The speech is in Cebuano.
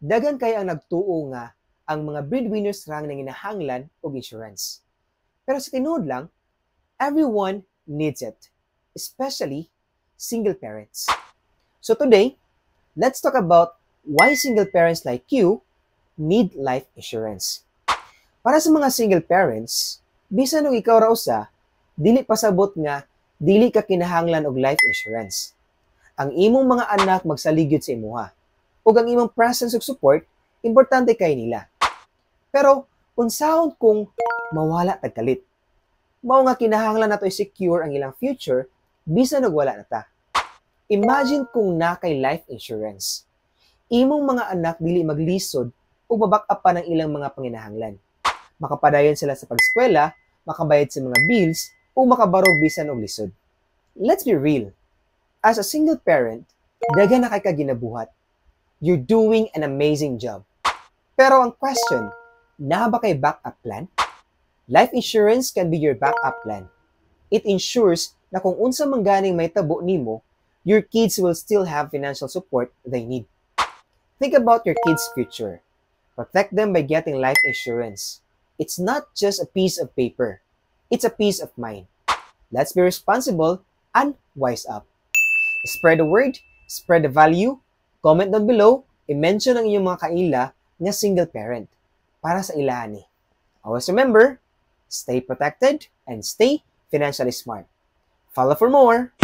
Daghan kay ang nagtuo nga ang mga breadwinners rang nanginahanglan og insurance. Pero sa tinuod lang, everyone needs it, especially single parents. So today, let's talk about why single parents like you need life insurance. Para sa mga single parents, bisan og ikaw ra usa, dili pasabot nga dili ka kinahanglan og life insurance. Ang imong mga anak magsalig gyud sa imuha. Ug ang imong presence ug support importante kay nila. Pero unsaon kung mawala tag kalit? Mao nga kinahanglan nato i-secure ang ilang future bisan og wala na ta. Imagine kung naa kay life insurance. Imong mga anak dili maglisod ug ma-back up pa ng ilang mga panginahanglan. Makapadayon sila sa pag-eskwela, makabayad sa mga bills, o makabarog bisan og lisod. Let's be real. As a single parent, daghan na kay ka ginabuhat. You're doing an amazing job. Pero ang question, naa ba kay backup plan? Life insurance can be your backup plan. It ensures na kung unsa man ganing mahitabo nimo, your kids will still have financial support they need. Think about your kids' future. Protect them by getting life insurance. It's not just a piece of paper. It's a peace of mind. Let's be responsible and wise up. Spread the word, spread the value, comment down below, i-mention ang inyong mga kaila nga single parent para sa ilahan ni. Always remember, stay protected and stay financially smart. Follow for more!